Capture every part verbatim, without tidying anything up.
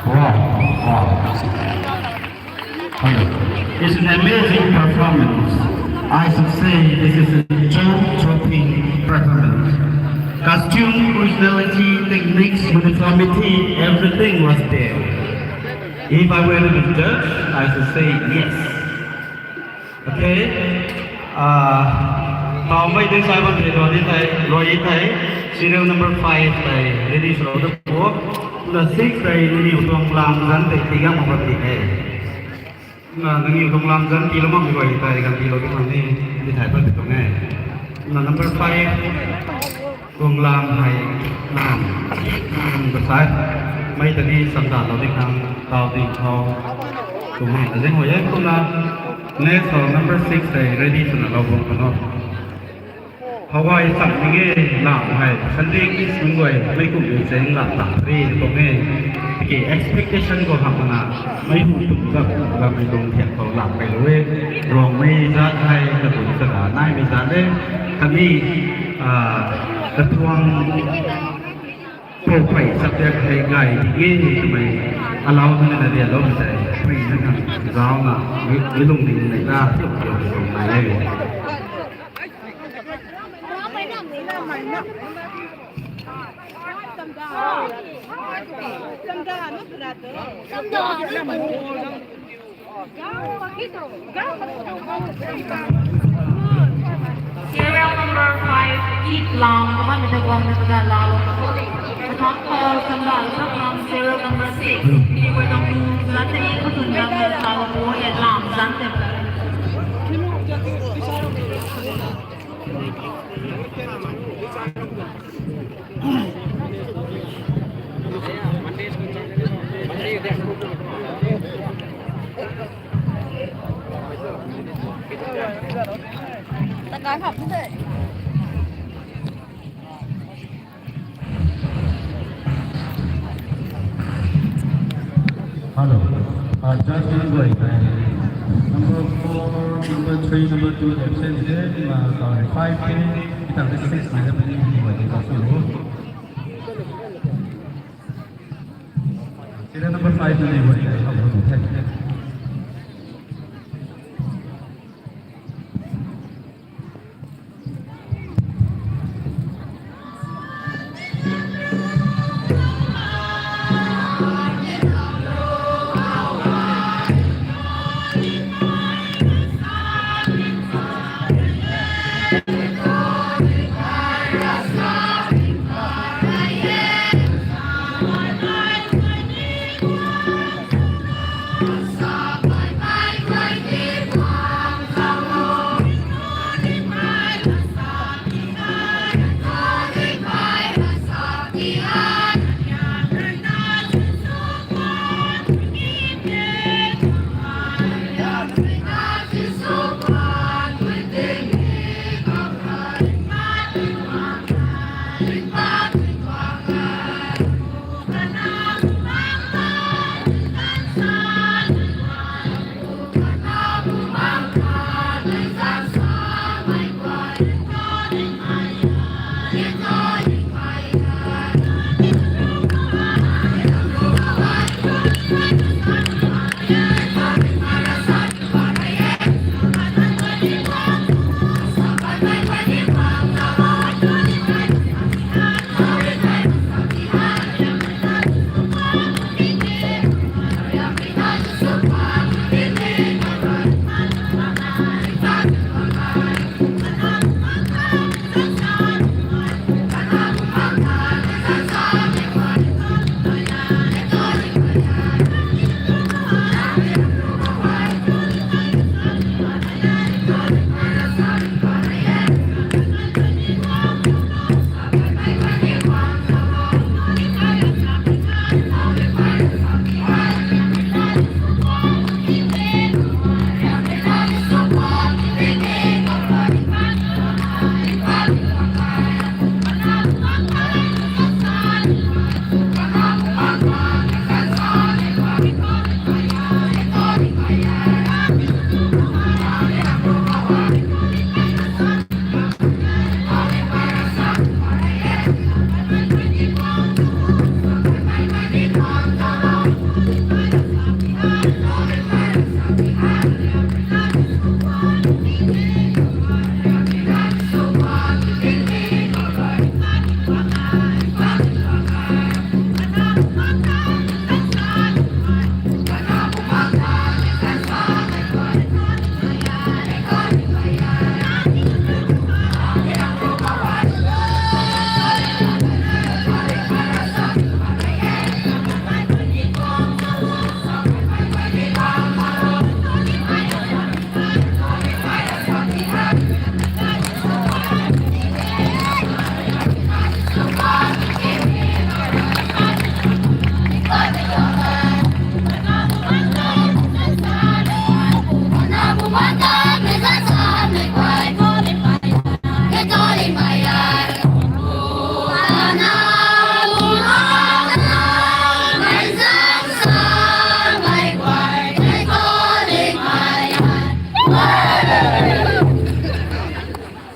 Wow, wow. It's an amazing performance. I should say this is a jaw-dropping performance. Costume, originality, techniques, uniformity, everything was there. If I were to be judge, I should say yes. Okay. Ah, tau mei ding sai bam the, rui di thei, rui di thei. Serial number five tei ready swlou da bo. Na six tei nangniw tuang lam zanc tei tii gam mak bam di the. Na nangniw tuang lam zanc tiilou makmei guay tei ganv tiilou di khang ni di thai pat di tuang e. Na number five. Tuang lam hei, lam, lam ka sai. Mei ta ni samdalou di khang, tau di khou. Tuang hei na zeng hoi e, kumna. Next hou number six hei ready swna lou bam kano. Hawai cham ni nge lam hei, Sunday kids nunc guay, mei kum ni cheng lam lam free tuang e. Tiki expectation khou hamh na, mei hu tum gap, gap mei tuang thiak khou lam kai lou e. Ruangmei zat hei, kabun chaga naimei zat e. Khatni, ah, katuang pou phey subject hei gay di e twmei alau nunc na dianlou mei tei, phey na khang zauc na, mi, mi lung ning nei na, tiak tiak tuang nai e. Serial number five, Eat Lam, kumna mei ta guang na kaza lalo. Athang khou samdal sa khang serial number six, ni guay tuang lu zan tei ni khutun lam na sa lalo, Eat Lam zan tei. Hello. Uh, judgment guay tei number four, number three, number two absent the, uh, number five the, kitang the six the, the, the, the, the, the, the, serial number five the, the, the, the, the,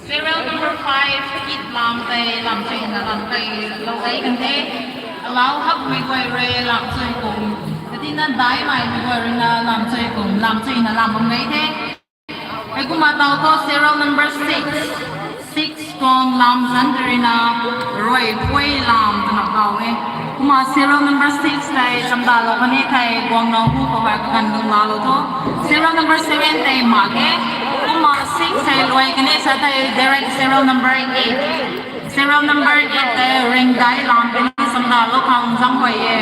Serial number five, kit lam tei lam chuina lam tei lou dei kan the. Alau hakmei guay rui lam chui kum, katina daimeimei guay rui na lam chui kum, lam chuina lam bam dei the. Hei kumna tau khou serial number six, six tuang lam zanc tei rui na rui pui lam twna kau e. Kumna serial number six tei chamdalou kan e thei guang nau hu khou hei kaganv lungc laalou tho. Serial number seven tei mak e. Kumna six tei luai kan e sa thei direct serial number eight. Serial number eight tei ringdai lam twna chamdalou khang zang guay e.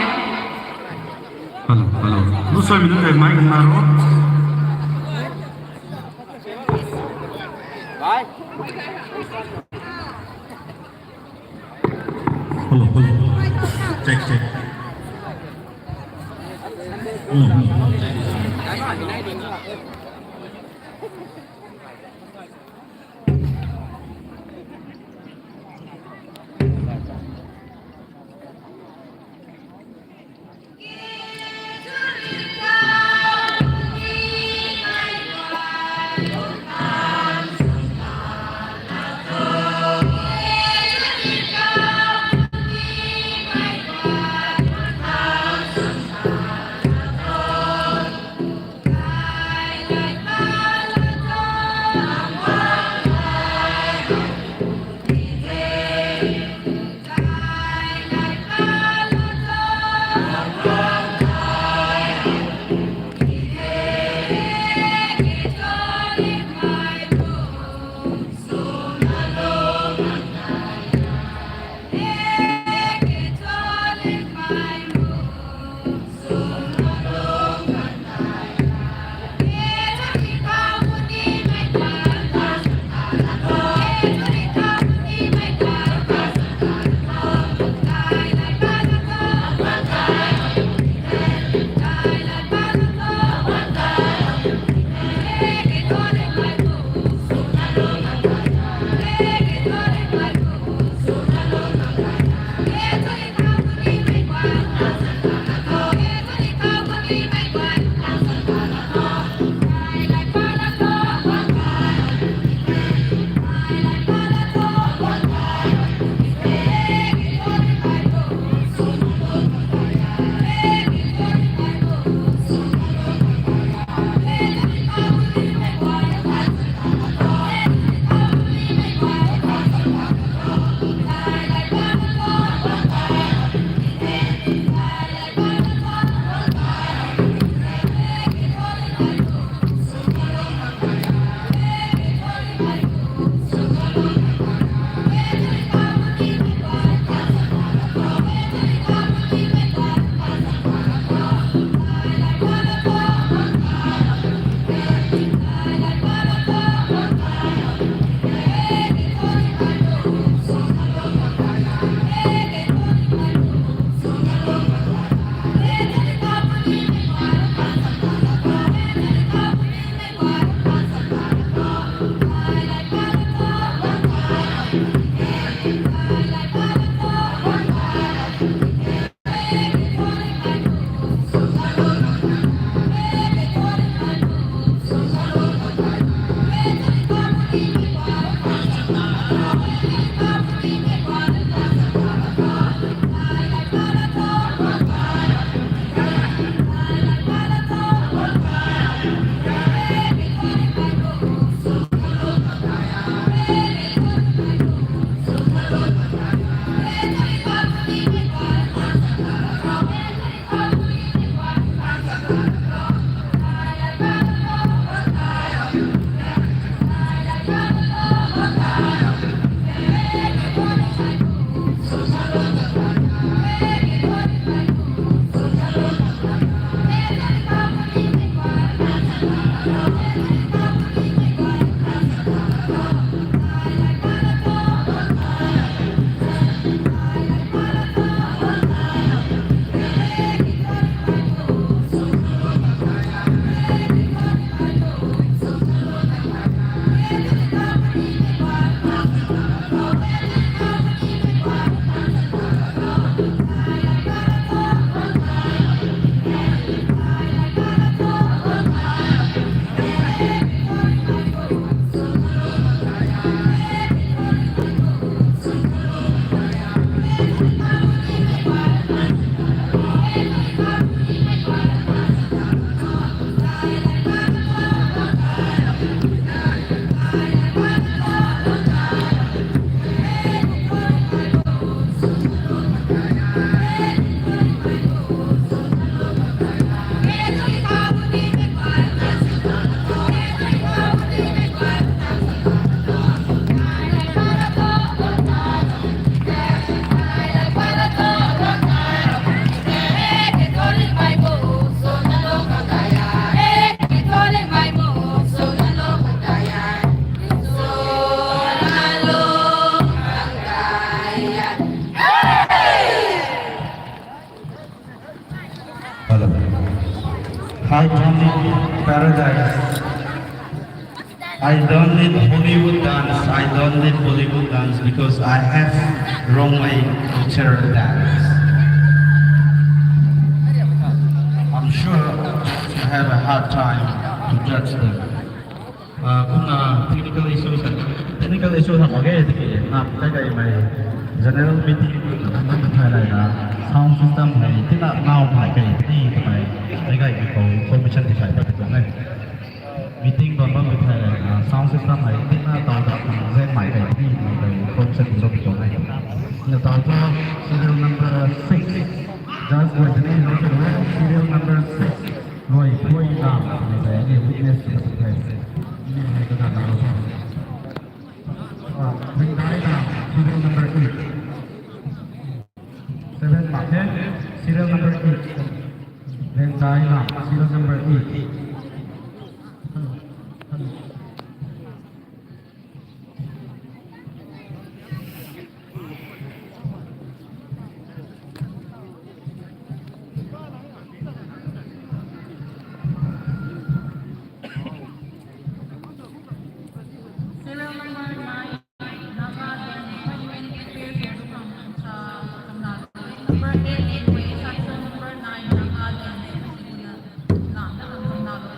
Hello, hello. Nu soi mi nunc tei mic kan na ro. Hello, hello. Check, check. Hello, hello. Paradise. I don't need Hollywood dance, I don't need Bollywood dance because I have Rongmei cultural dance. I'm sure you have a hard time to judge them. Kumna technical issues, technical issues hamh mak ge tiki nam kai kaimei general meeting nam thai layna sound system hei tina naw phay kai puni twmei kai kaimei khou information tisai ta tuang e. Meeting bam bammei thai layna sound system hei tina taw ta zaengmei kai puni twmei information tisai ta tuang e. Na taw thu serial number six, just wait, serial number six. Rui pui na, ni tei ni witness sw the. Ni hei kaganv na ro tho. Ringdai na, serial number eight. Seven mak the, serial number eight. Ringdai na, serial number eight. Serial number nine, Naga Dance Women Affairs, Number eight, Number nine, Naga Dance, Naga Dance.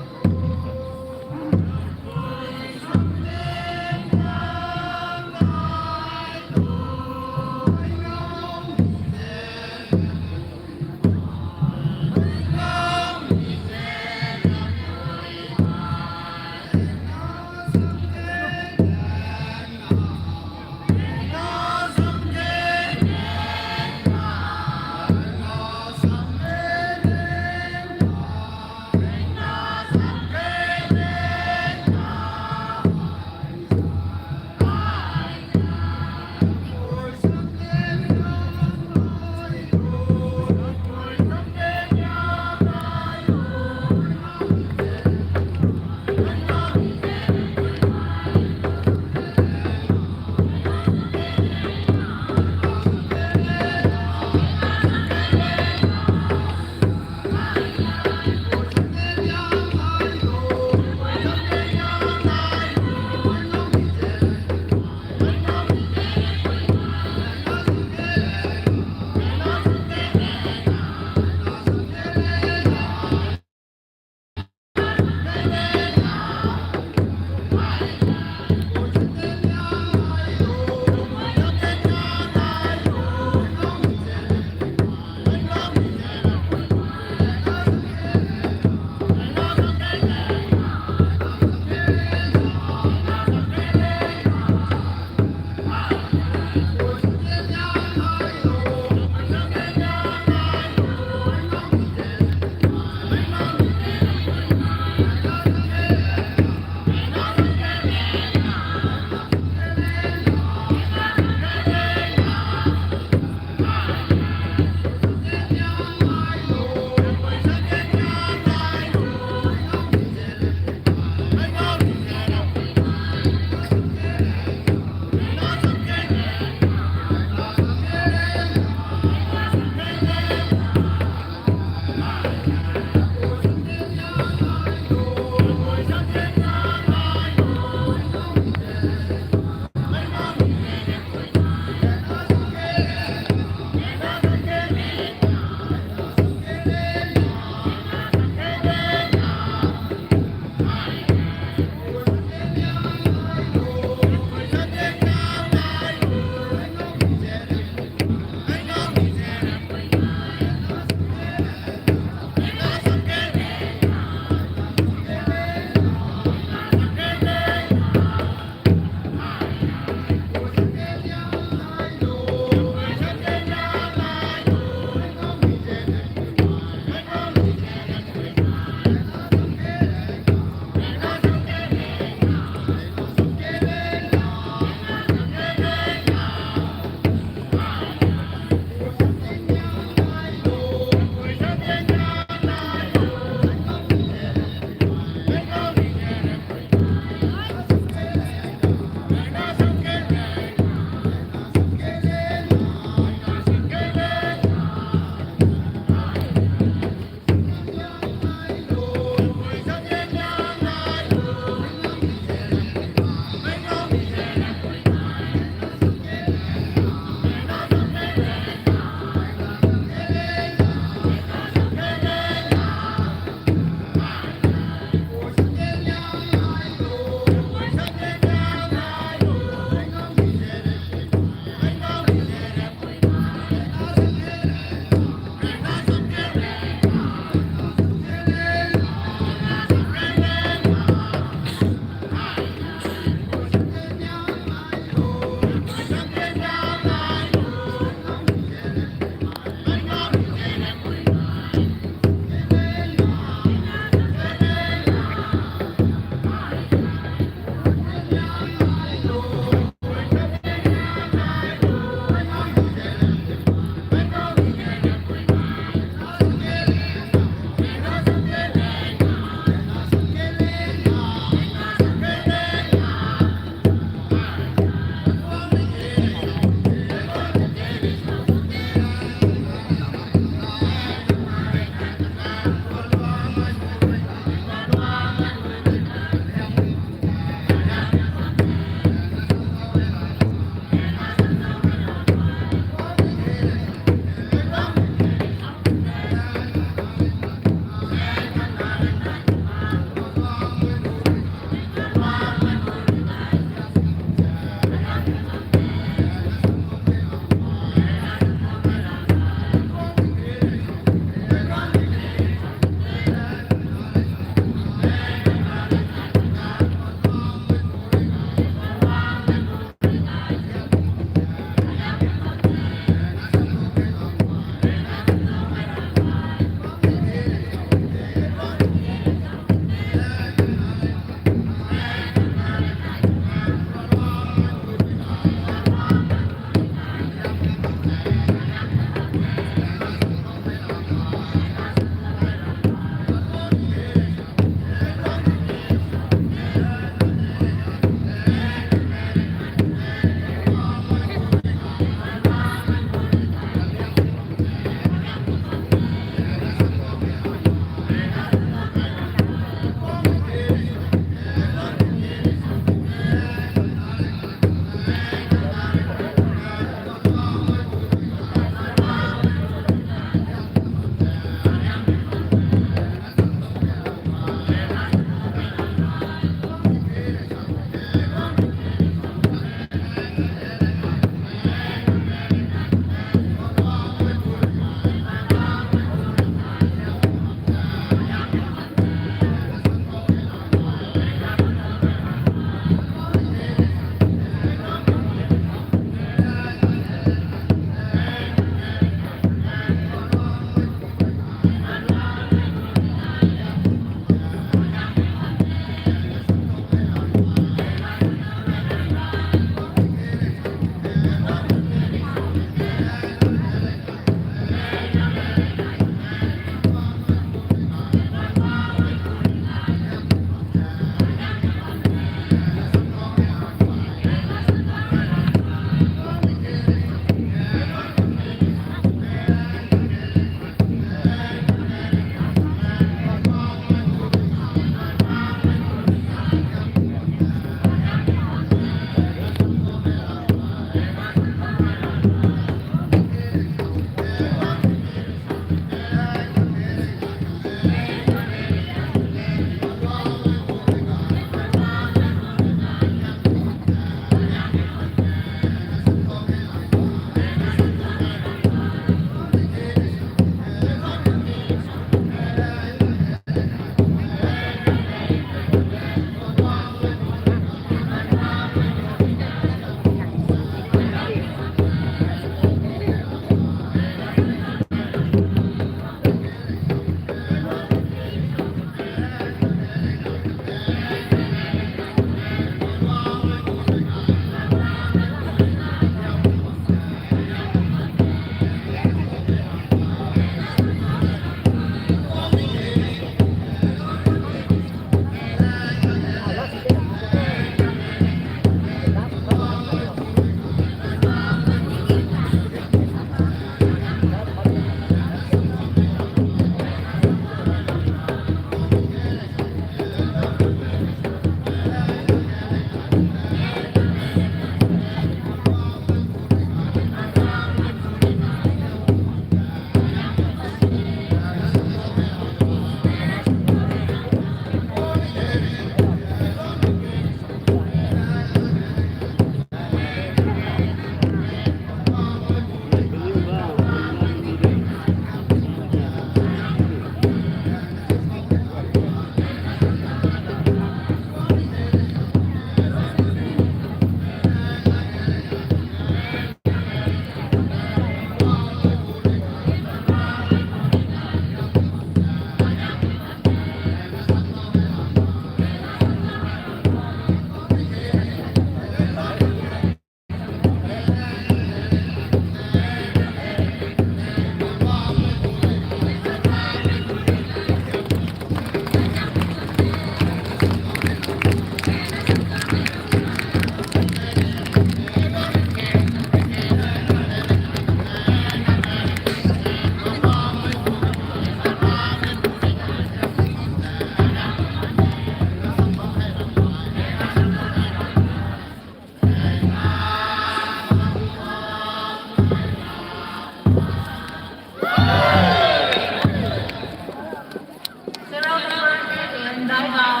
Serial number ten, Daigam,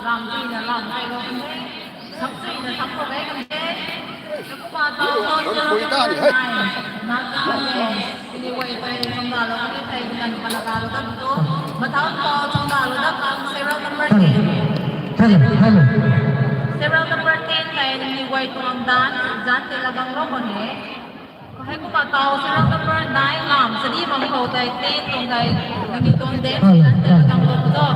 ram tina lam kai lo kan the. Sak tina sak ko gai kan the. Kumna tau, serial number nine, Nagaland. Anyway, tei chungda lo kan the, tei kan pana ka lo kan tu. Mathau tau chungda lo kan, serial number ten. Hello, hello. Serial number ten tei anyway tuang dan, zan tei la gang lo kan the. Hei kumna tau serial number nine lam, sadi bam khou tei ten tuang tei, nangniw tuang dance, hello, zan tei la gang lo kan tu.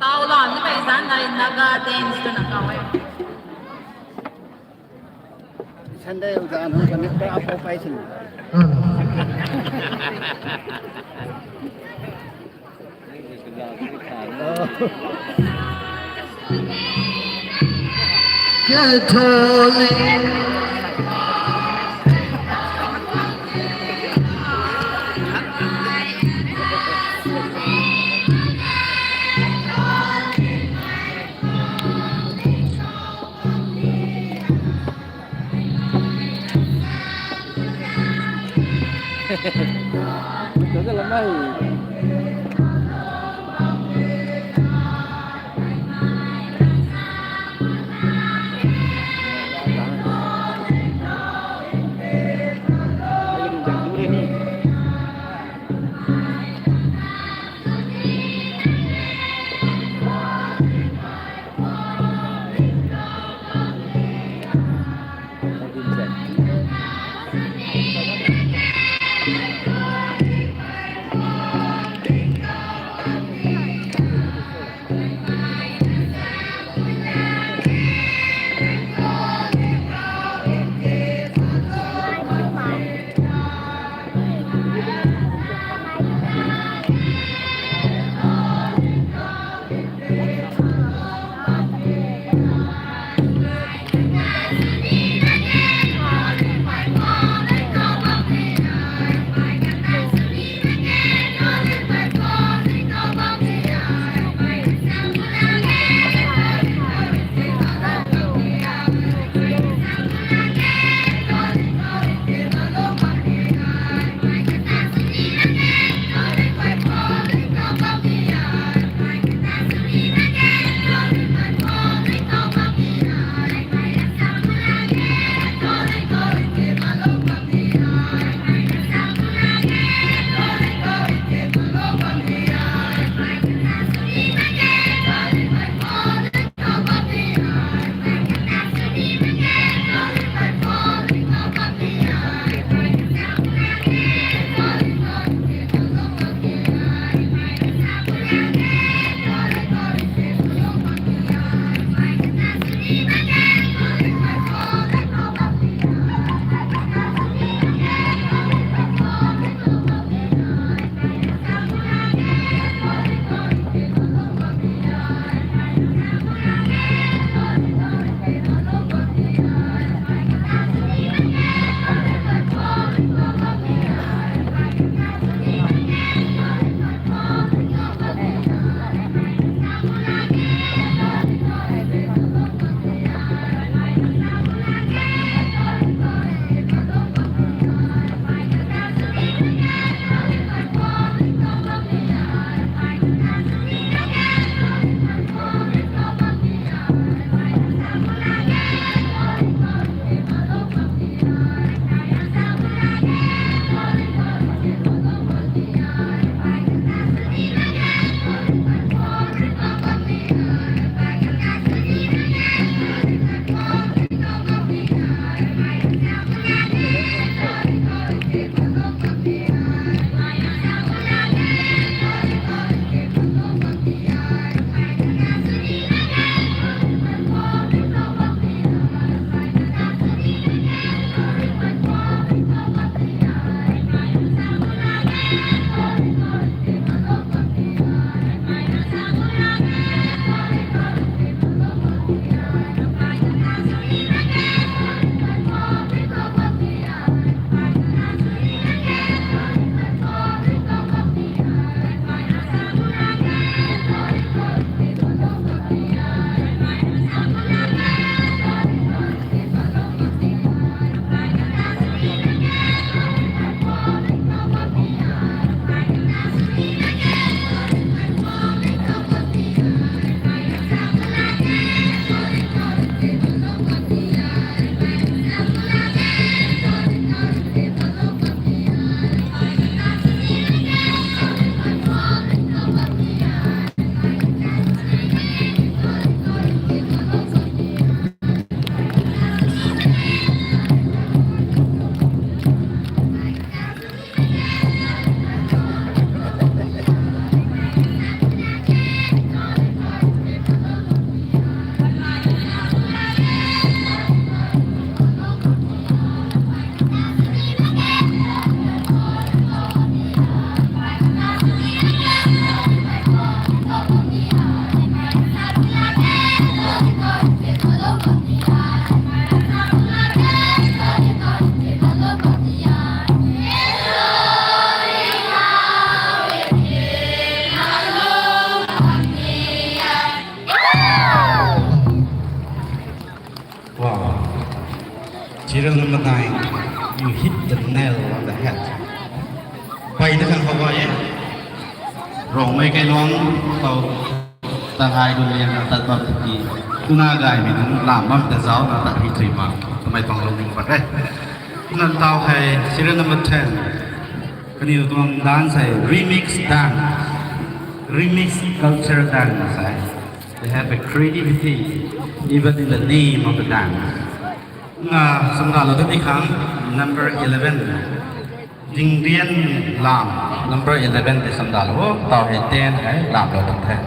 Tau la, ni mei zan nai Naga dance twna kaw e. Sunday zan hang kan ni, tei apo pai sin. Catholic. Number nine, you hit the nail on the head. Pai na khang khou e. Rongmei kailuang tau ta hai gun liang na tat bam tiki. Tuna gaymei nunc lam bam ta zauc na tat hi thui ma. Twmei tuang lungning pat e. Nan tau hei serial number ten. Kaniw tuang dance hei remix dance. Remix culture dance hei. They have a creativity even in the name of the dance. Na samdalou ta ni khang number eleven. Dingrian lam number eleven tei samdalou. Tau hei ten hei lamlou tuang the.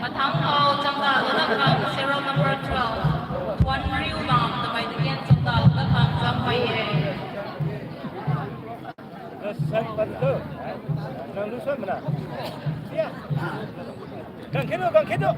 Mathang khou changda lana khang serial number twelve, Puan Riu Bam twmei ta kian changda lana khang zam pei e. Nang lu swan mana. Siya. Gang khe do, gang khe do.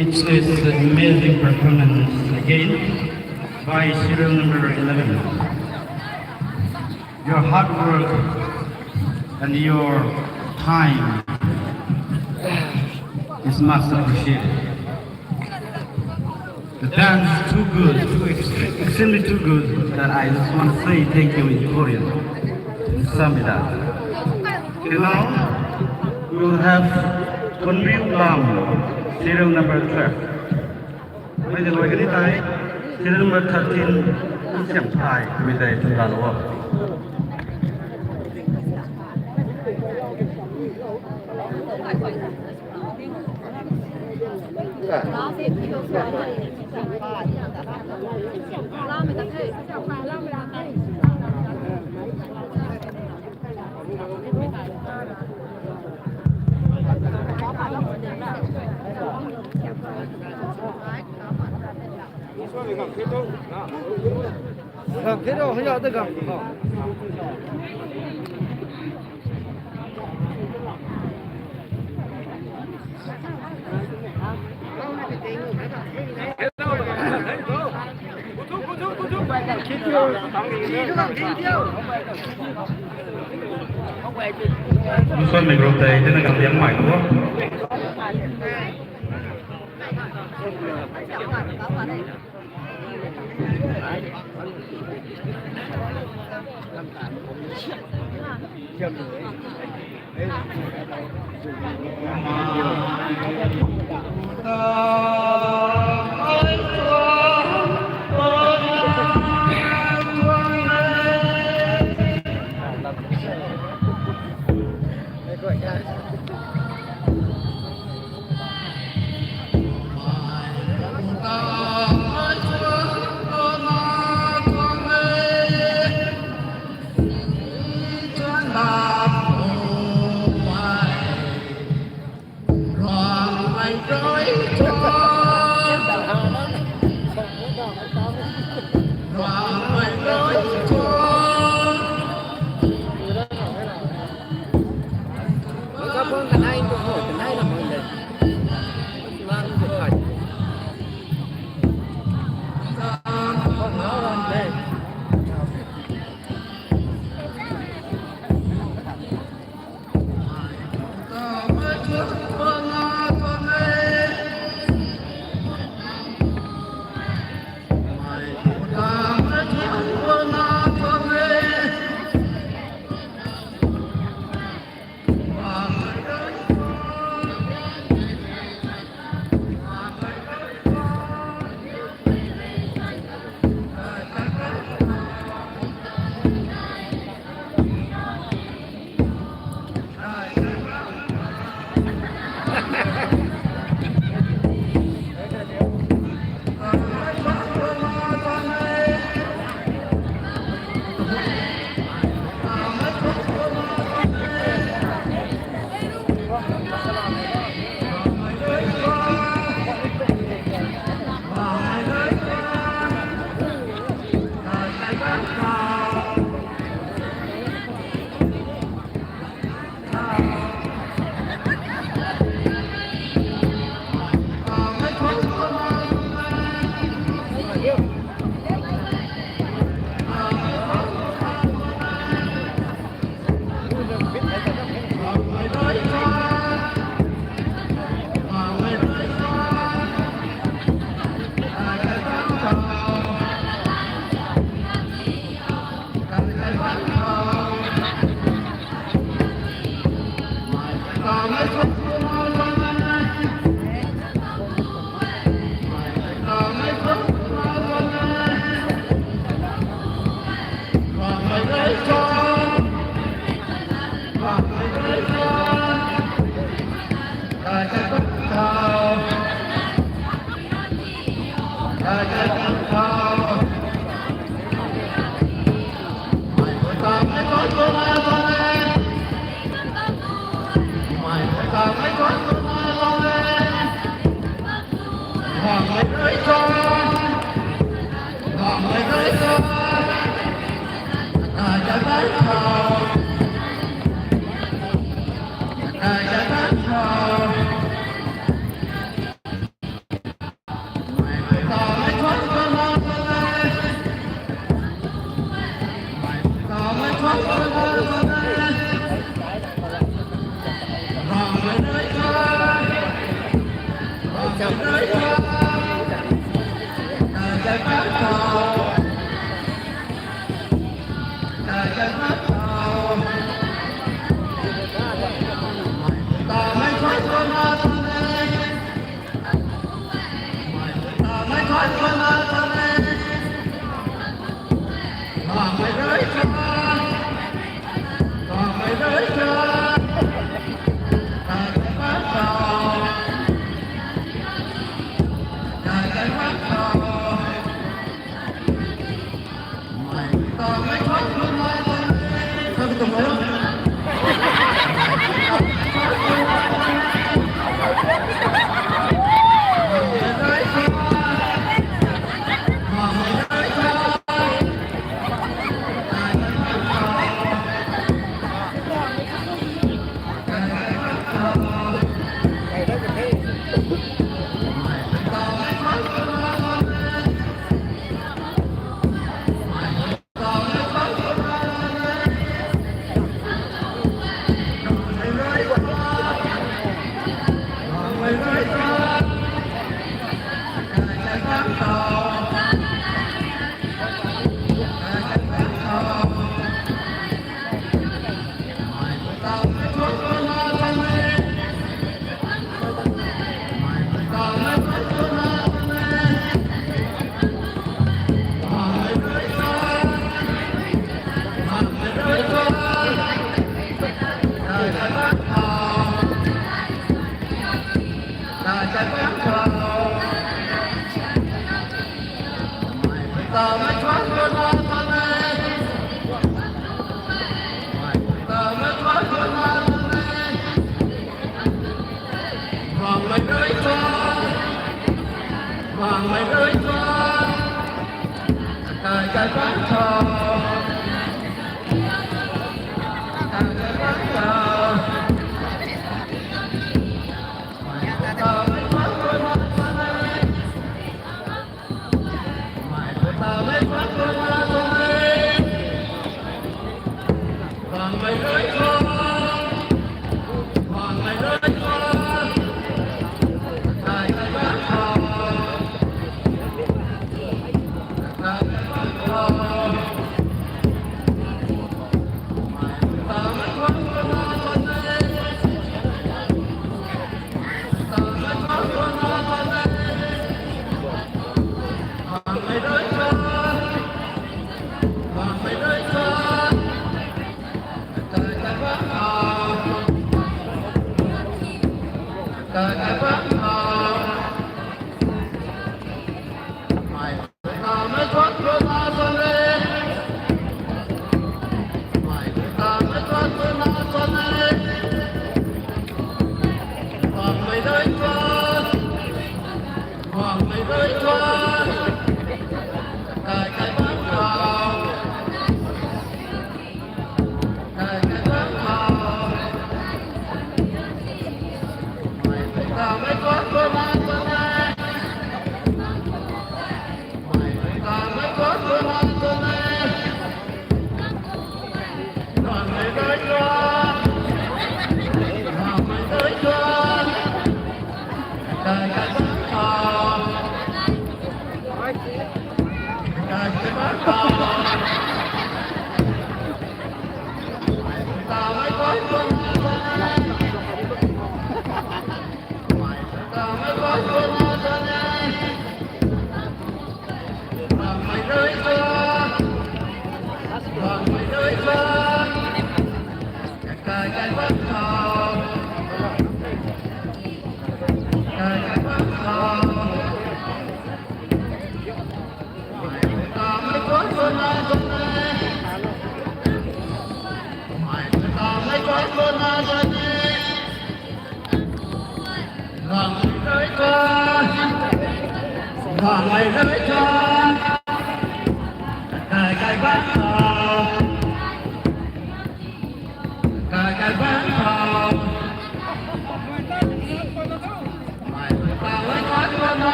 It is an amazing performance again by serial number eleven. Your hard work and your time is much appreciated. The dance is too good, too ex-, extremely too good that I just want to say thank you in Korean. In sum it up. Okay, now we will have Kunriu Lam, serial number twelve. Mei de loi kani tai, serial number thirteen, Siam Thai, mei de tun la lo. Nsuan mei group tei tina kang liang mai tu.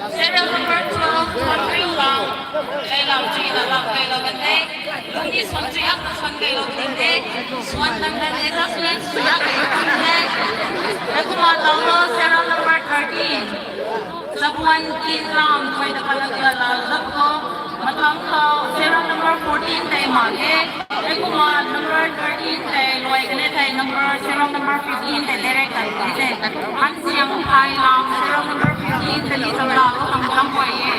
Serial number twelve, Henry Lam. Kailau chui na lam kailou kan the. Lungni suan chui ak na suan kailou kan the. Suan nang dan adjustment suan ak kailou kan the. Hei kumna tau lo serial number thirteen. Sabuan Kin Lam, koi ta pala kala lap ko. Matang ko serial number fourteen tei mak ge. Hei kumna number thirteen tei luai kan the, number, serial number fifteen tei direct kan the. An Siang Phai Lam, serial number fifteen tei ni samla ko tang tang koi e.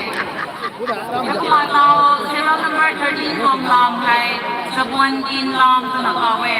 Hei kumna tau serial number thirteen tuang lam hei Sabuan Kin Lam twna kau e.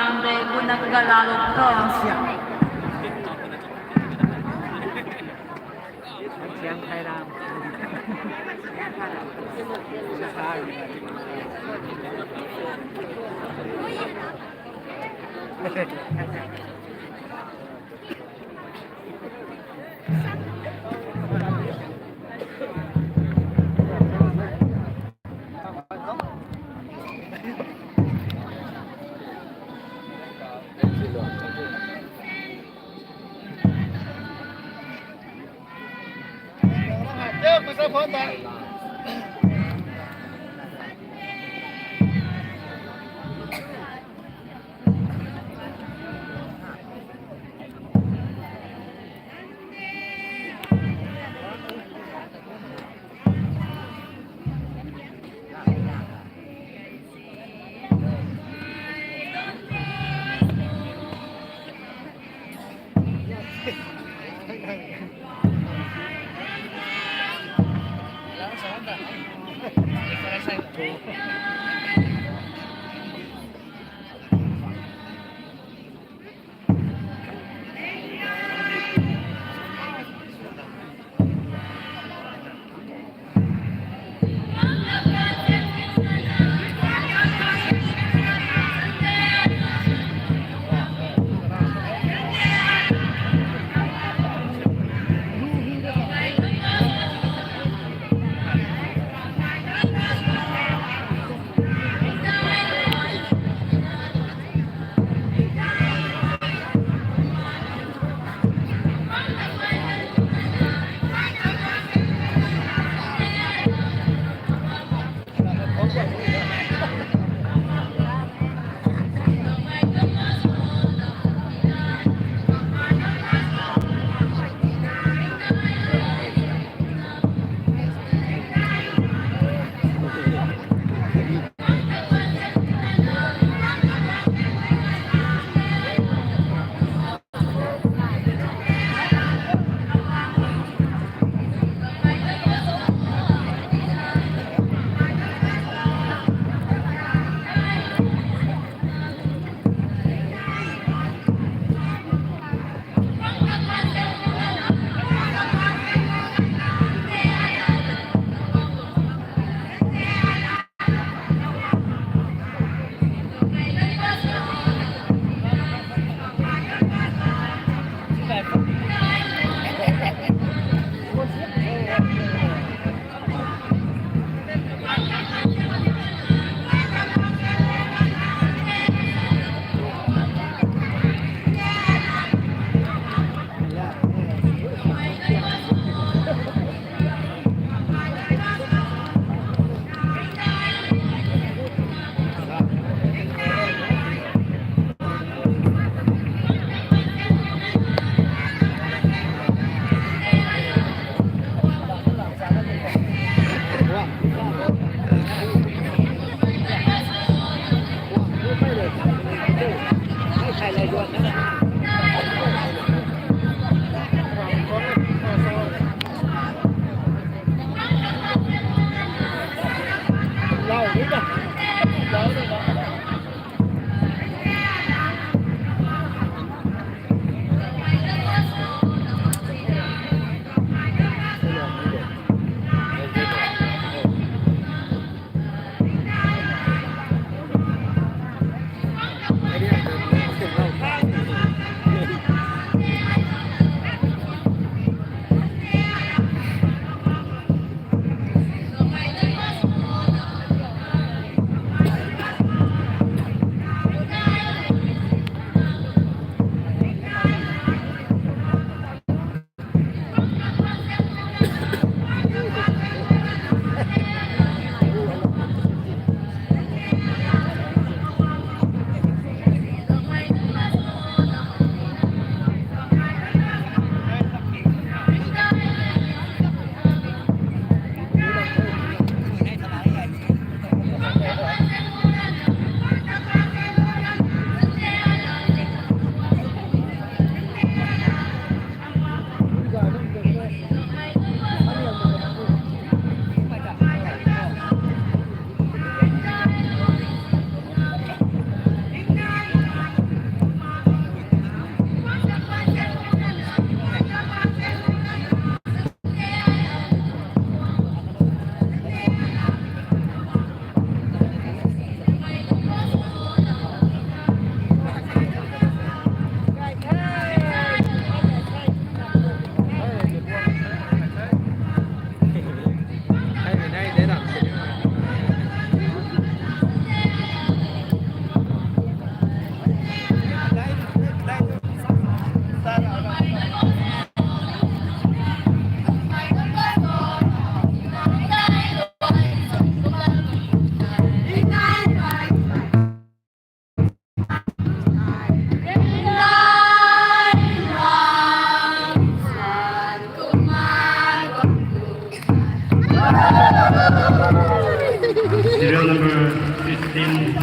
Pangre, guna kaga lalo to. Siang Thairam.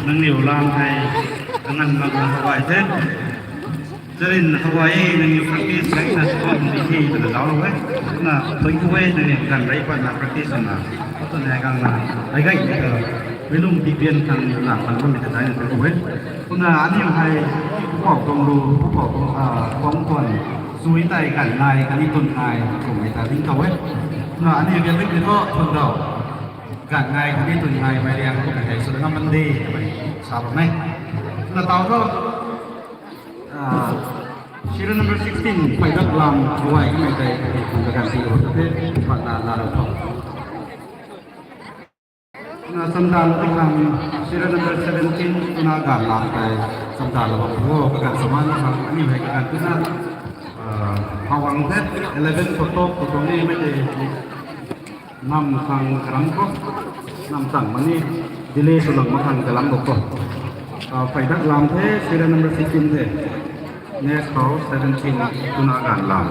Nangniw lan hei, kanganv mak na how e the. Charin how e, nangniw practice hei na swan di the twna zauclou e. Na, thank you e, nangniw ganv rei patna practice na. Atun hei gang na, hei gay ni ta. Mei lung di pian khang niw lang pan bammei ta dai na thank you e. Kumna aniu hei, pupouc tuang lu, pupouc tuang, ah, tuang tuan, sui tei ganv nai, khatni tun nai, kummei ta ding khou e. Kumna aniu ganv di ni thu, tun dau. Ganv nai khatni tun nai mei riang kummei hei sw ngam man de, twmei sa bam e. Kumna tau thu, ah, serial number sixteen, Phaidaklam Ruai kamei tei, kaganv ti lou the, patna na rou tho. Na chamdan lou di khang, serial number seventeen, tuna ganv lam tei, chamdan lou bam tho, kaganv saman khang, aniu hei kaganv tuna, ah, how ang the, eleven photo, photo ni mei tei, nam khang karam khou, nam tang mani, delay sw lang mak khang kalam bou khou. Ah, Phaidaklam the, serial number sixteen the. Next khou seventeen, tuna ganv lam.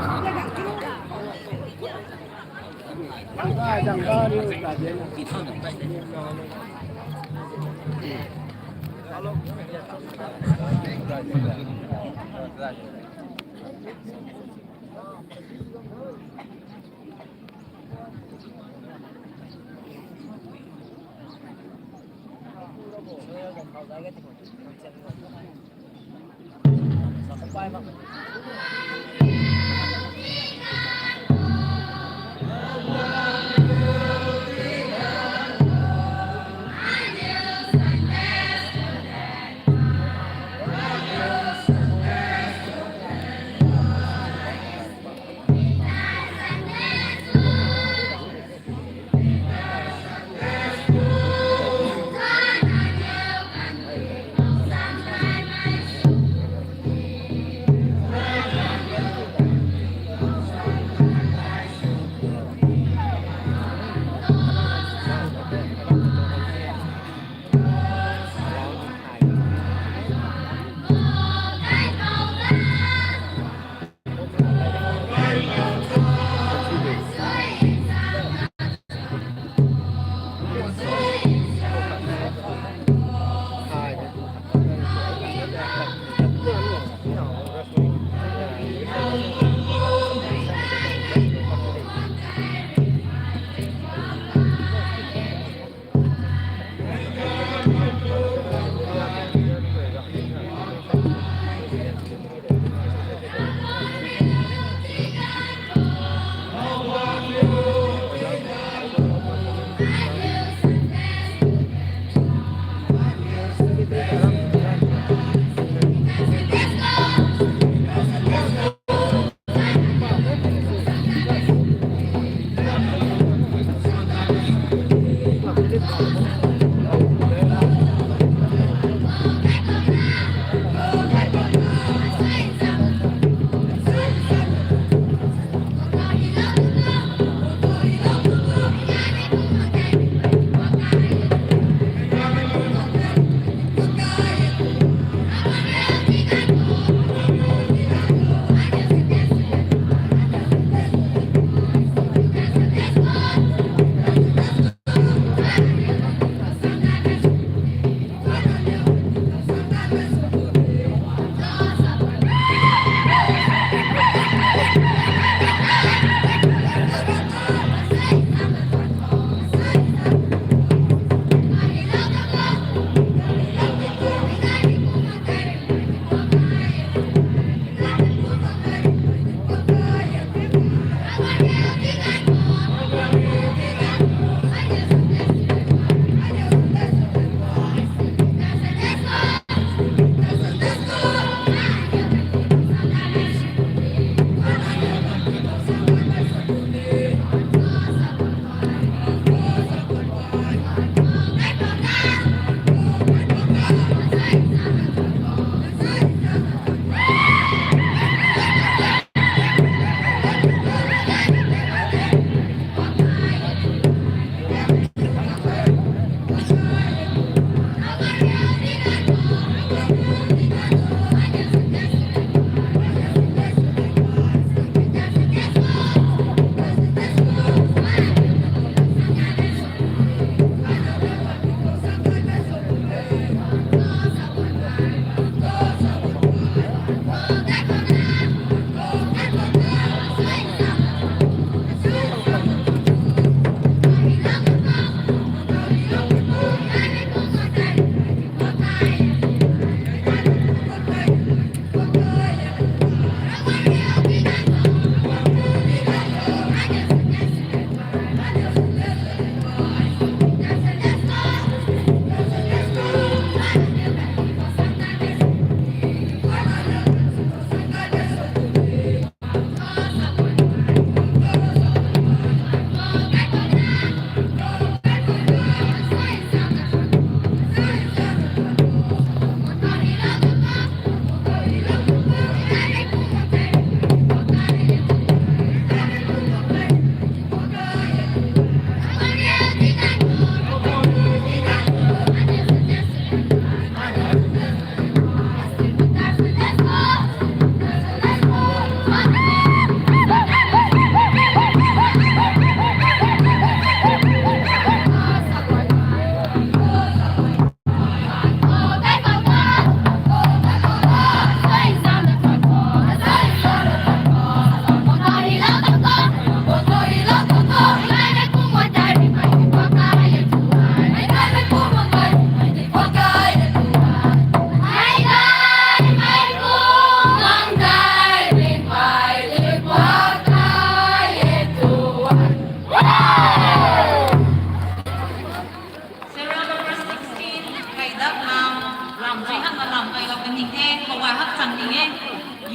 sang ni e.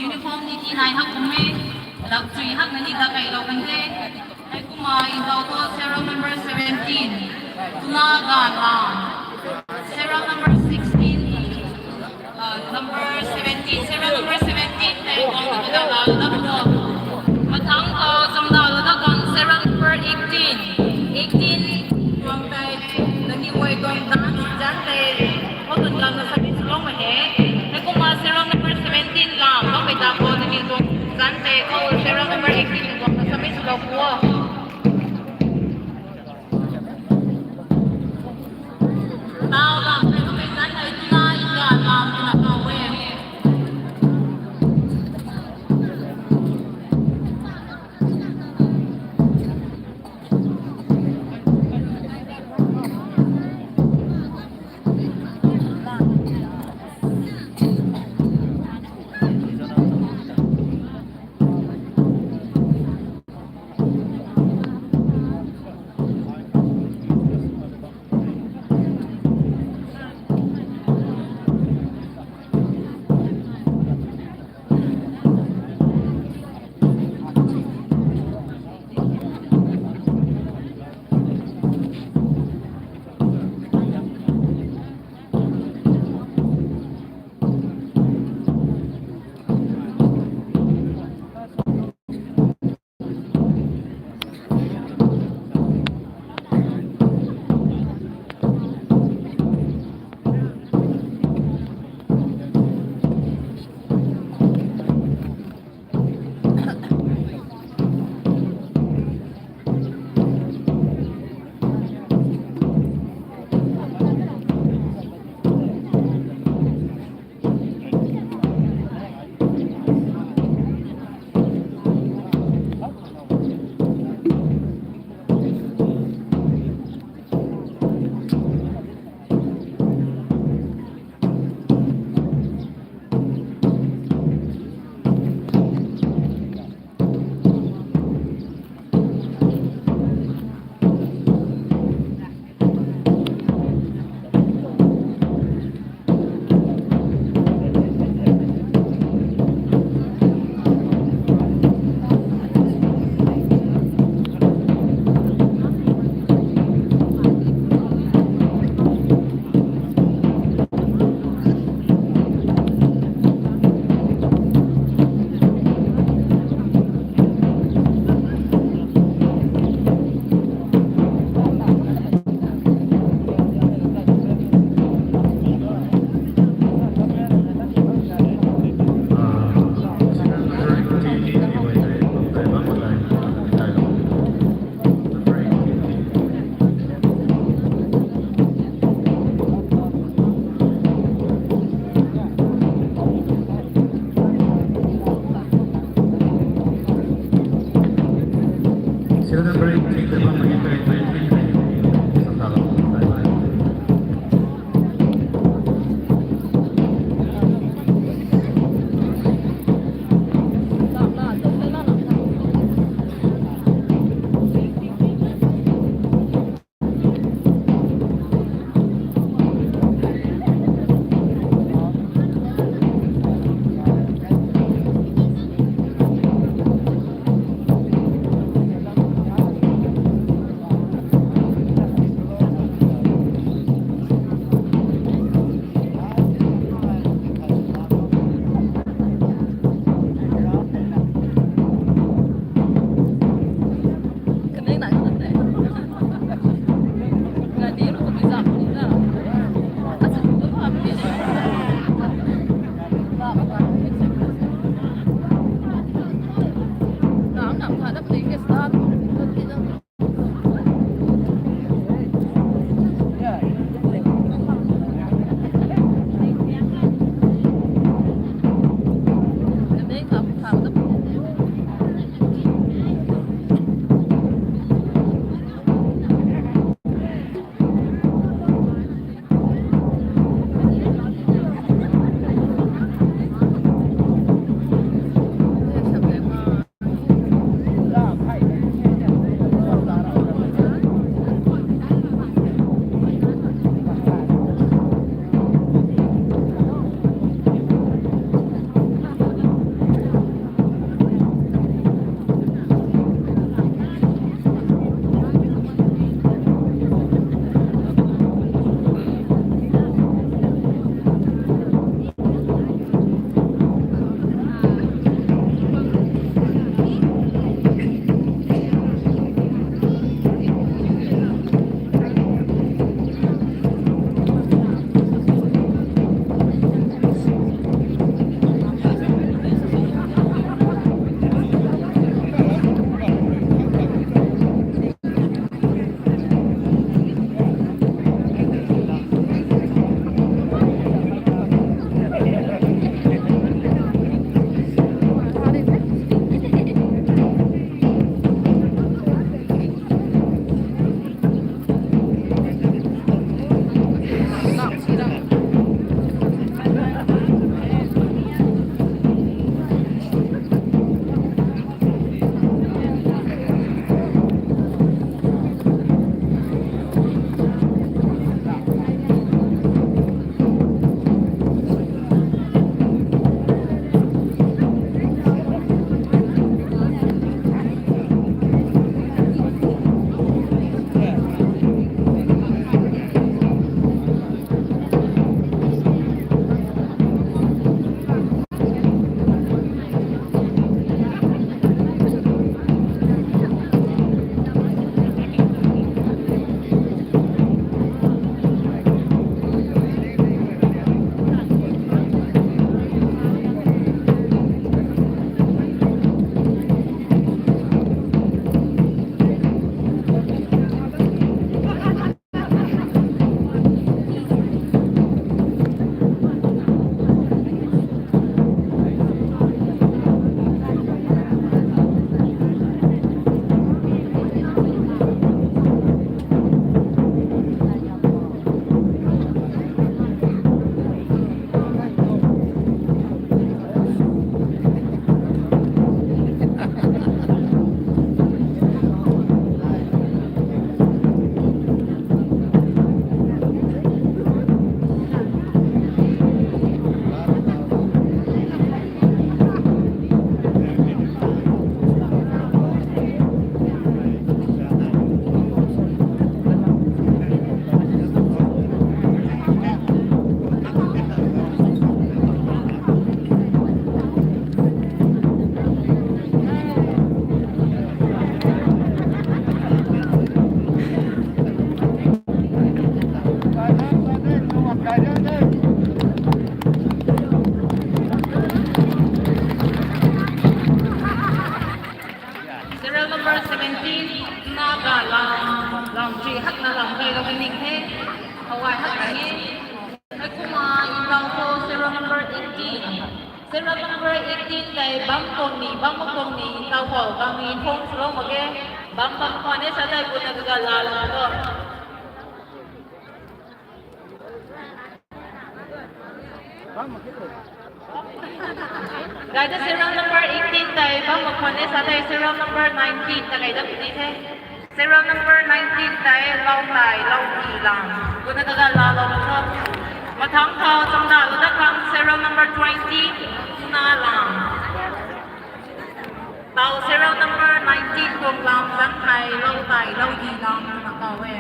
Uniform ni ti nai hak kum e. Dak chui hak na ni dak kai lou kan the. Hei kumna i tau tho serial number seventeen. Tuna ga la. Serial number sixteen. Uh, number seventeen, serial number seventeen tei guang na da la da bo. Mathang khou chamda la da khang serial number eighteen. Eighteen guang tei, nani guay tuang dance zan tei, khou tun gang na sabi swlou ma he. Hei kumna serial number seventeen lam, bam mei ta khou nani tuang zan tei, khou serial number eighteen guang na sabi swlou pu o. Tau lam tei, bam mei zan tei, tuna i ga lam tuna kau e. number eighteen. Serial number eighteen tei bam tuang ni, bam mak tuang ni, tau khou bam ni phone swlou mak ge. Bam bam khwan e sa tei guna kaga laalou tho. Guys, serial number eighteen tei bam mak khwan e sa tei serial number nineteen ta kai da puni the. Serial number nineteen tei Lautai, Lauki Lam. Guna kaga laalou tho. Mathang thau changda lu da khang serial number twenty, Tuna Lam. Tau serial number nineteen tuang lam zang thei Lautai, Lauki Lam twna kau e.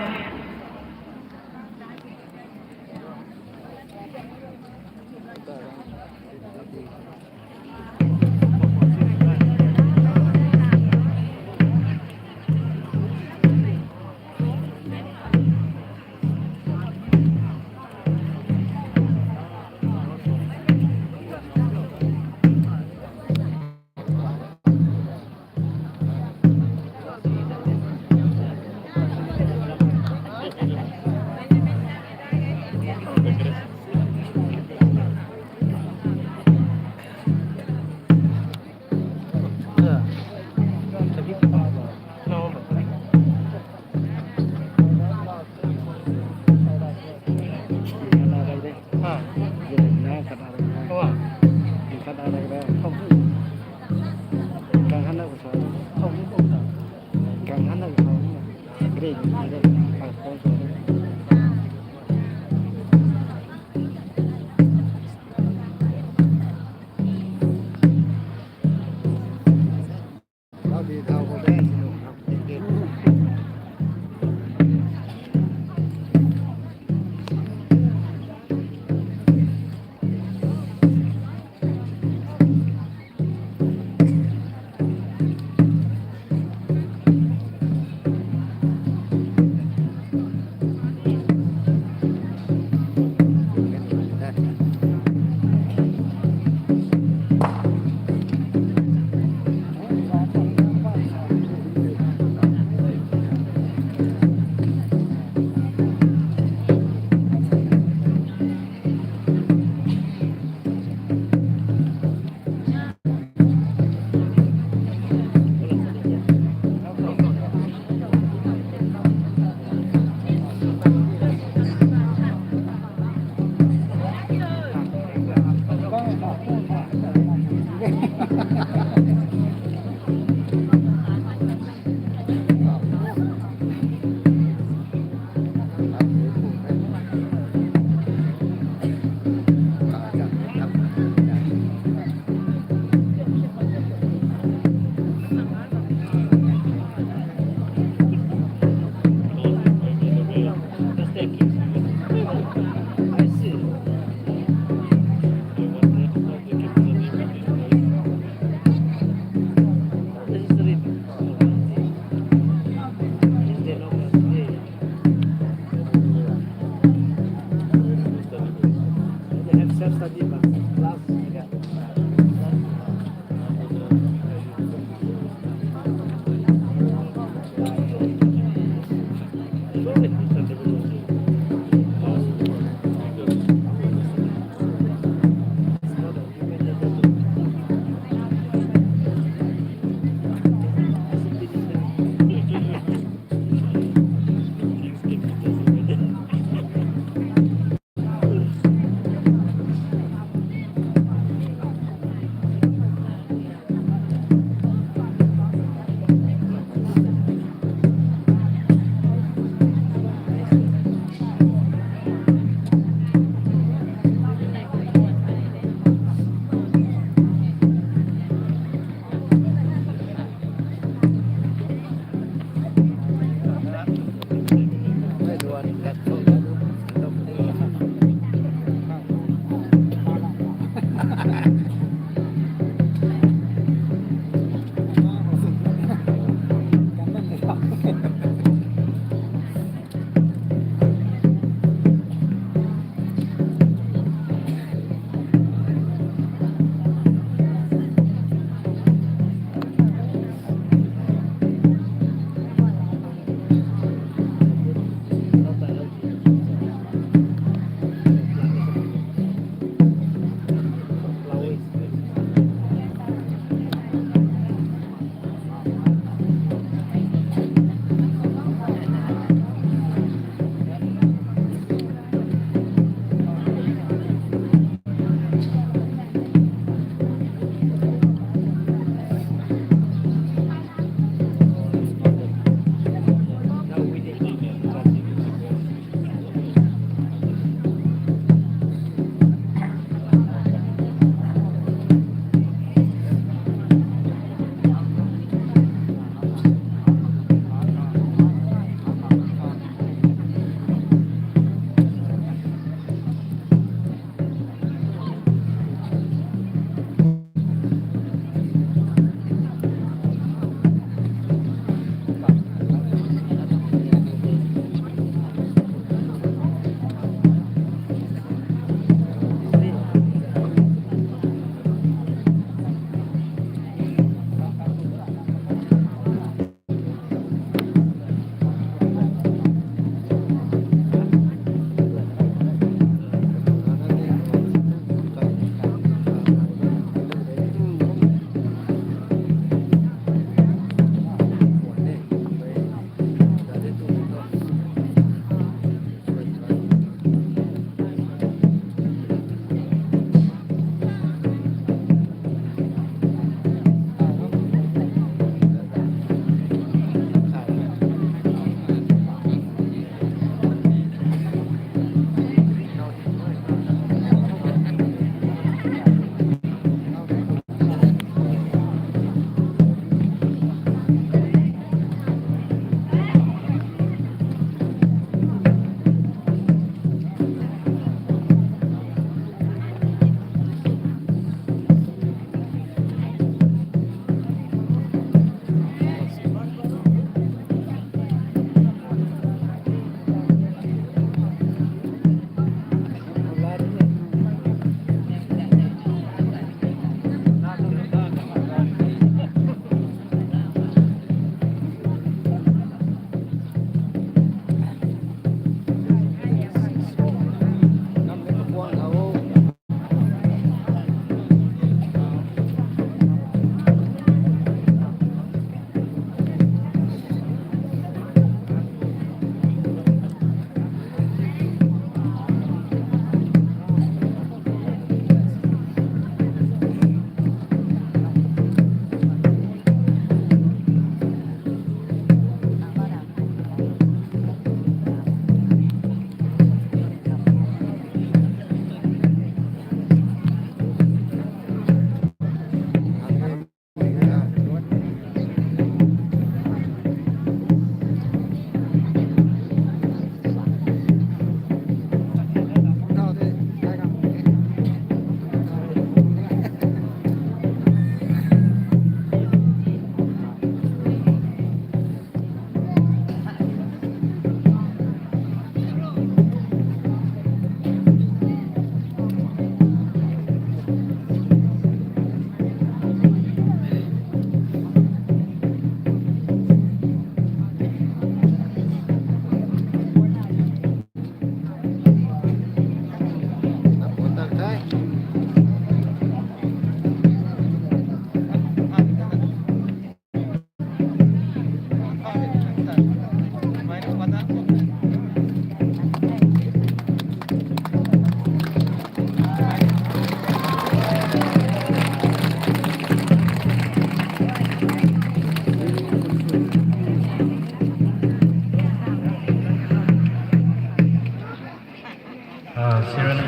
Ah, Siren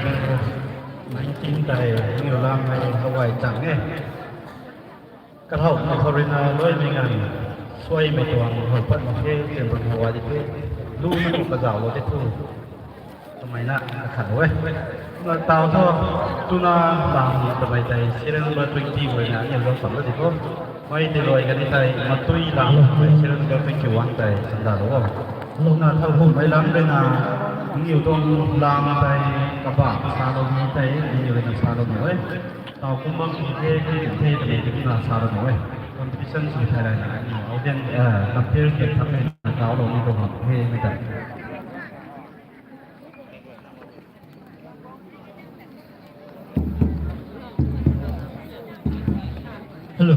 nineteen tei, niu lam hei hawai chang e. Kathau na khou rui na luaimei nganv, suaimei tuang hou pat mak khe, chen pat hawai di the, lu na khou kazauhlou di thu. Kamei na kakhat e. Na tau thu, tuna lam tamei tei, serial number twenty guay na aniu lou sam la di kho. Mei tei rui kani tei, matui lam, serial number twenty-one tei, sanda lou o. Na thau hum mei lam rui na, aniu tuang lam tei, kabah salou ni tei, aniu rui na salou ni e. Tau kum bam sw the, the, the, the, the, na salou ni e. Competition sw thai rai na, aniu audience, eh, compare the, thak na, taulou ni tuang hak the, mei tei. Hello.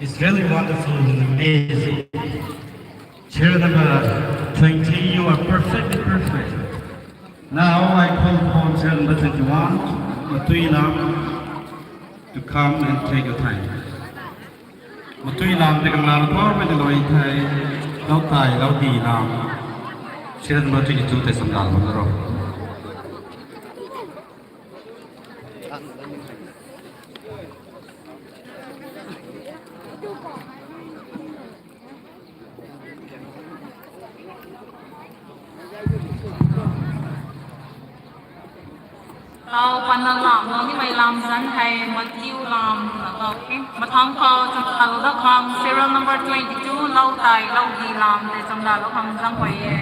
It's really wonderful and amazing. Serial number twenty, you are perfectly perfect. Now I call upon serial number twenty-one, Matui Lam, to come and take your time. Matui Lam tei kangla rui thormei tei lou thei, Lautai Laudilam, serial number twenty-two tei samdal bam na ro. Tau panna lam, nang nimei lam zanc hei Matthew Lam na kau e. Mathang khou chamdalou da khang serial number twenty-two, Lautai Laudilam tei chamdalou khang zang guay e.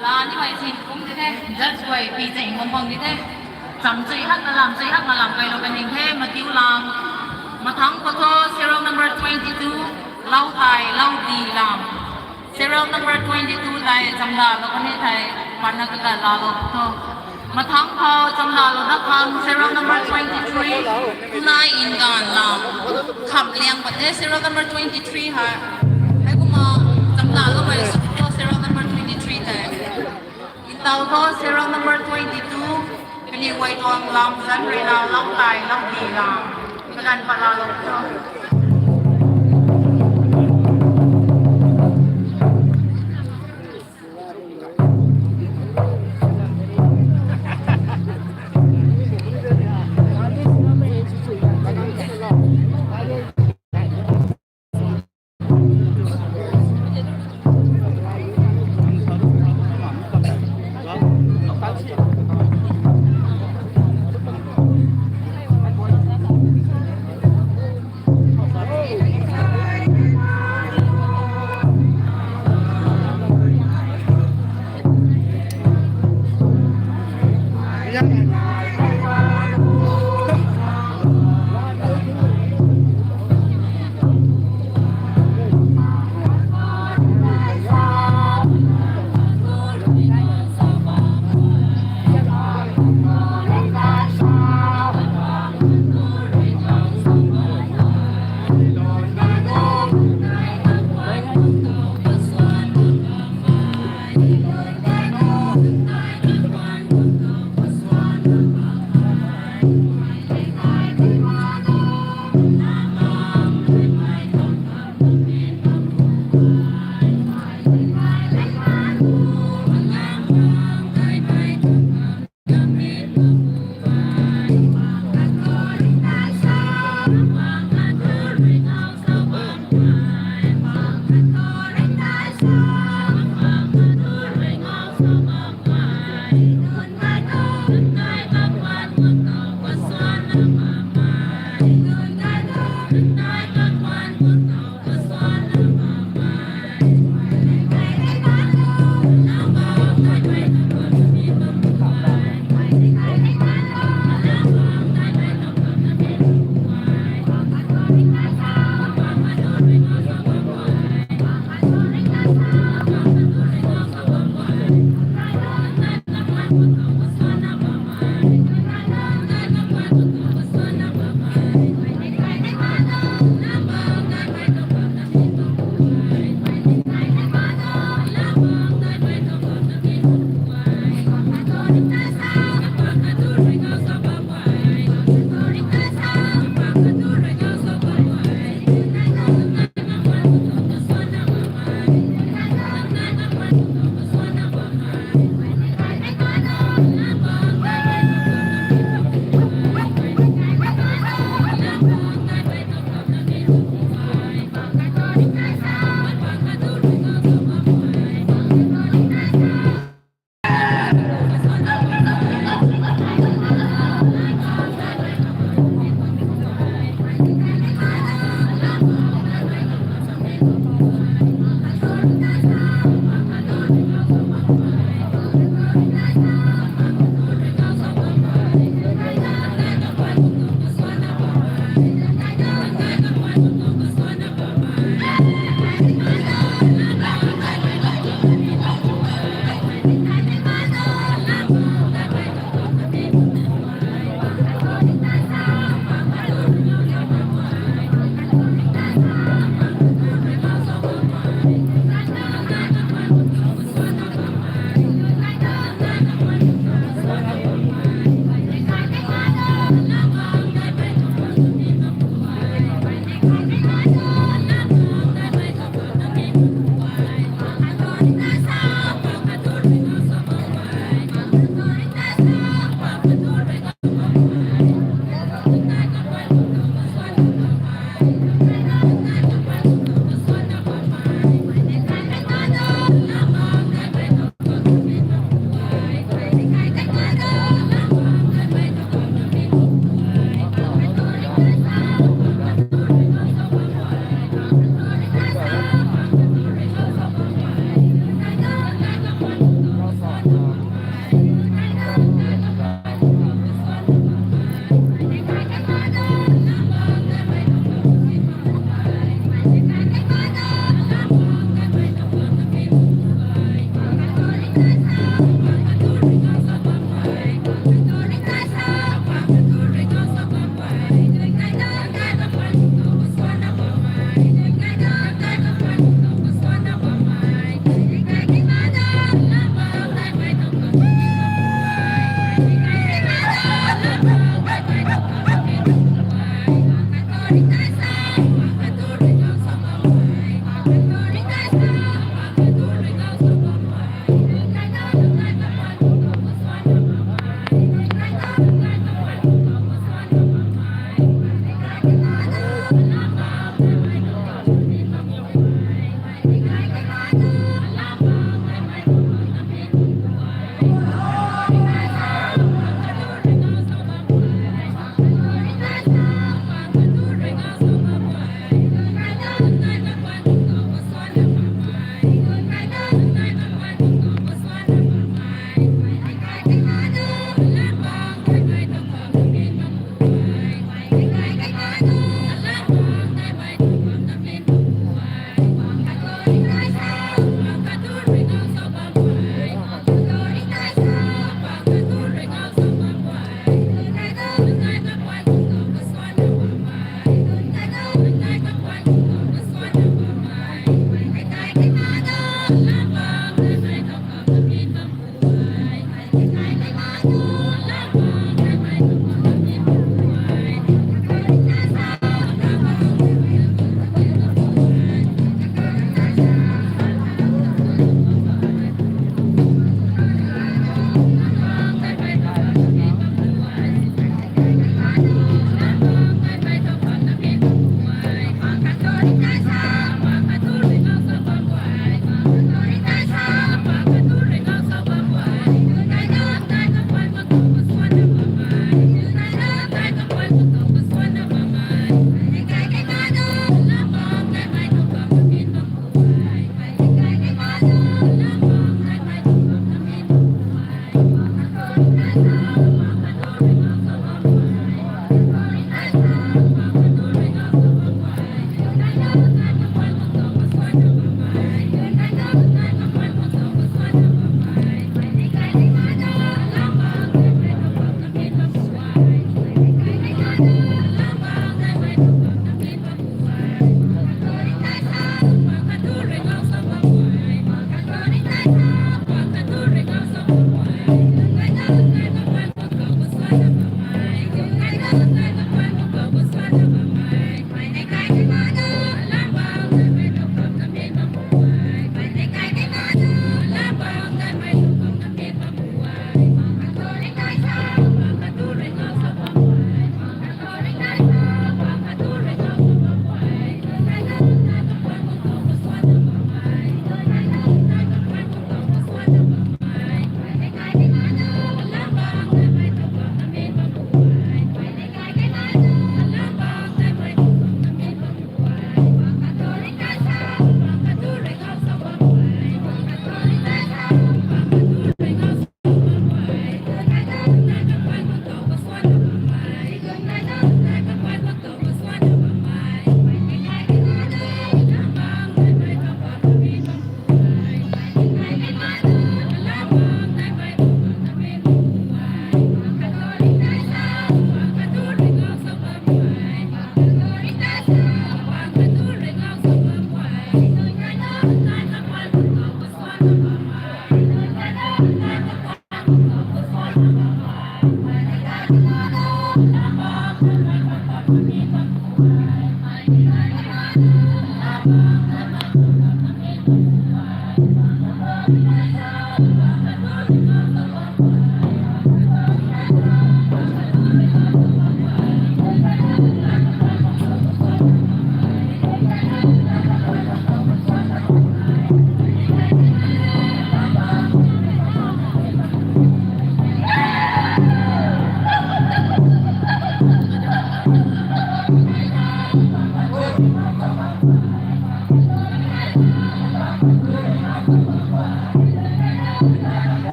La nimei sin kum di the, judge guay pi zeng bam bam di the. Cham chui hak na lam, chui hak na lam kai lou kaning the, Matthew lam. Mathang khou thu serial number twenty two, Lau Tai, Lau Di lam. Serial number twenty two tei chamdalou kan e thei, patna kagat laalou tho. Mathang khou chamdalou dat khang serial number twenty three, Nai Ngan lam. Kham liang pat the serial number twenty three hei. Heikumna chamdaloumei sw tho serial number twenty three tei. Ntaw tho serial number twenty two, kaniw guay tuang lam zanc ruina Lau Tai, Lau Di lam. Kaganv pat laalou tho.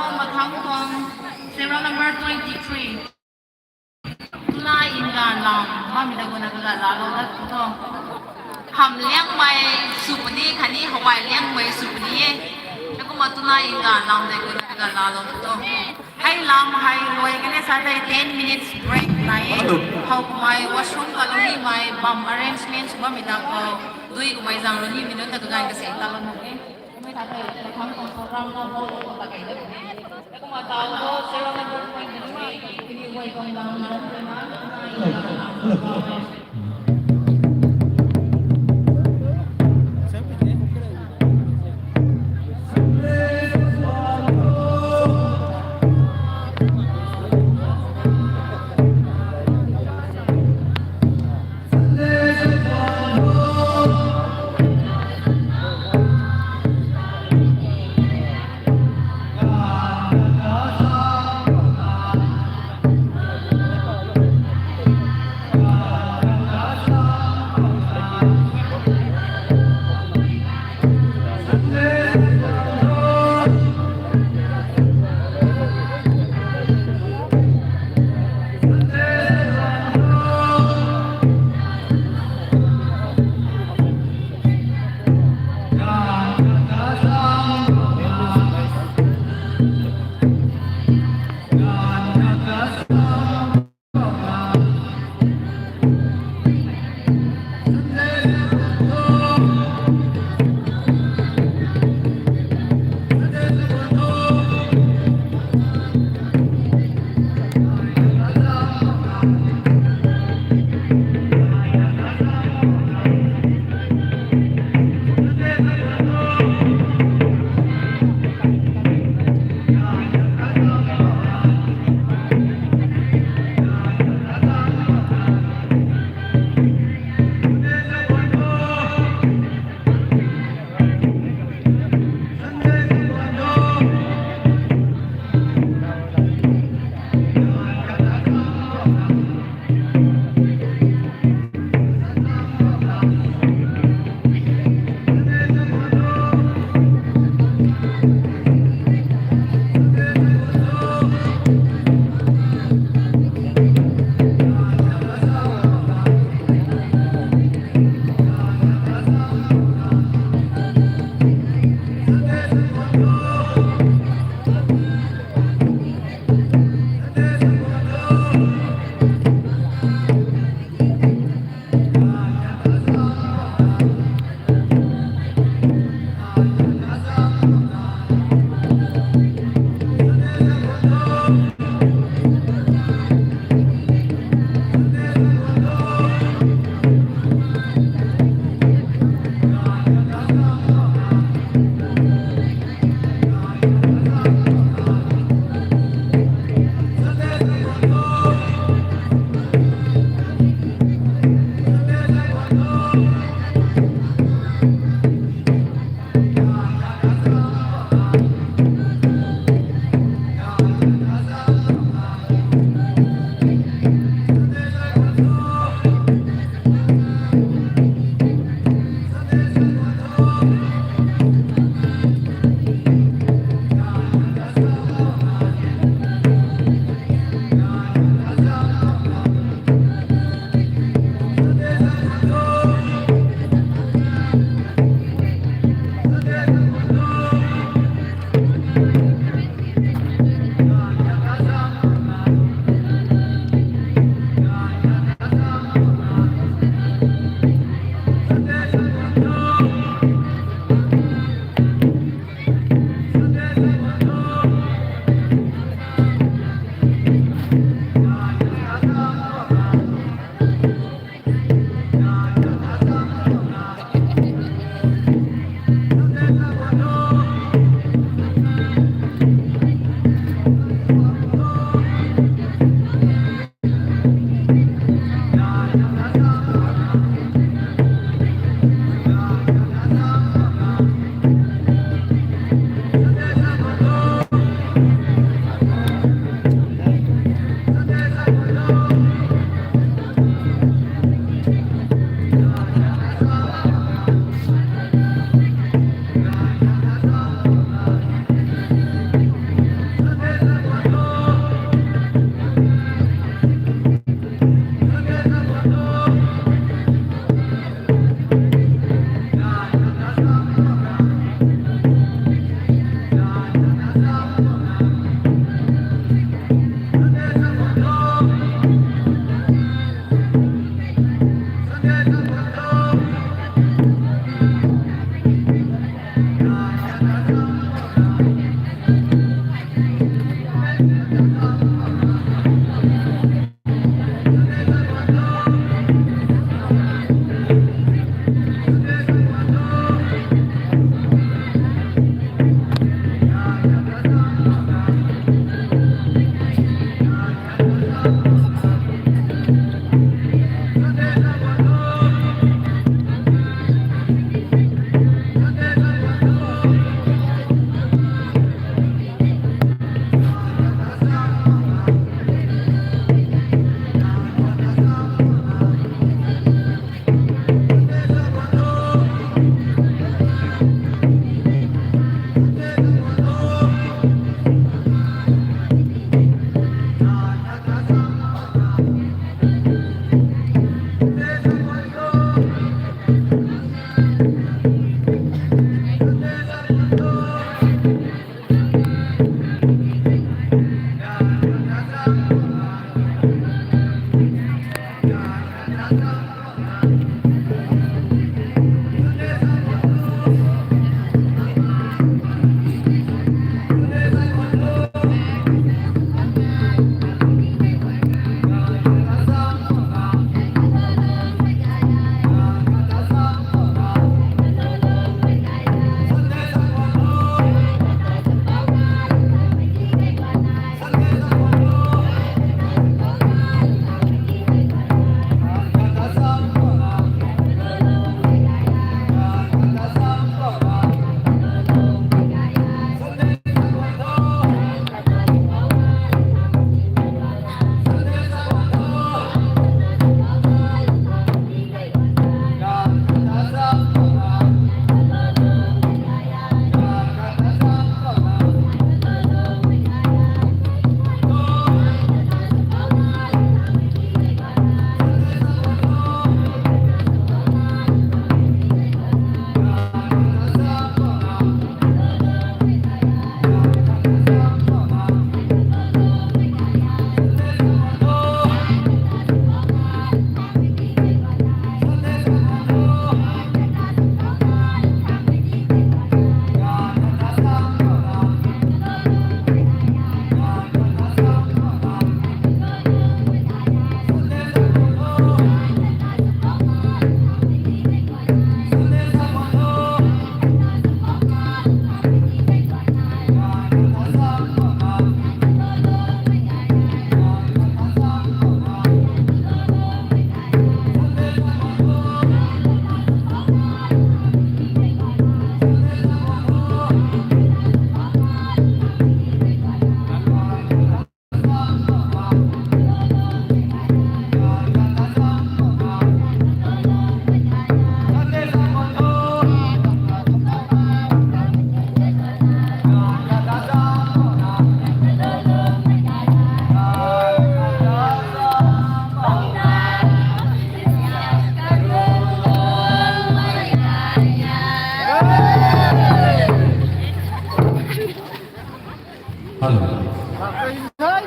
Mathang tuang serial number twenty three. Tuna inga lam, mami da guna kaga lalo na tu tho. Ham liangmei supuni khatni hawai liangmei supuni e. Kumna tuna inga lam da guna kaga lalo tu tho. Hei lam hei luai kane sa tei ten minutes break nai e. Howmei washroom kalou nimei bam arrangement sw bammei ta khou dui kumei zang lou nimei nunc ta kaganv kaseng ta lou nuh e. Kumei ta tei mathang tuang program na bou lou ta kai da e. Kumna tau bo, serial number twenty three, kini guay tuang lam na, na, na, na, na, na, na,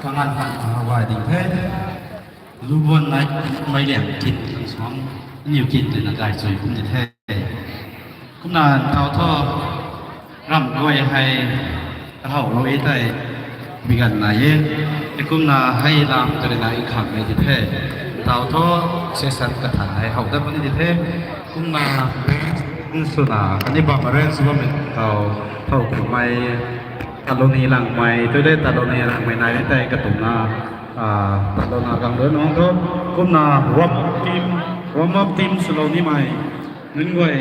Kanganv khang a guay ding the. Lubuan nai, mei liang kin suang, aniu kin twna gay chui kum di the. Kumna tau thu, ramh guay hei, kahowlou e tei, mi ganv nai e. Kumna hei lam tei na nkham e di the. Tau thu, session kathan hei how dat puni di the. Kumna, swna, kaniw bam arrange bammei tau, thow kumei, Taloni Langmei, tu de Taloni Langmei nai ni tei katumna, Talona gang rui nung thu, kumna warm up team, warm up team swlou nimei, nunc guay,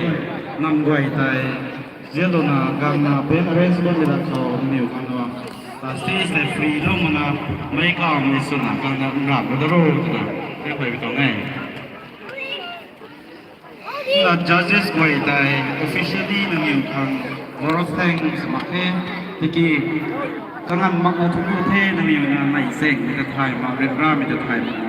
nam guay tei, zianlouna gangna pen arrange bammei lat khou nangniw khang na, stage tei free lou mana, meic kawmei swna gangna nrap ru da ro twna, kaipui tuang e. Na judges guay tei officially nangniw khang vote of thanks mak khe, tiki kanganv mak na thu the nangniw na mei zeng ta thay mak, ryanramei ta thay mak,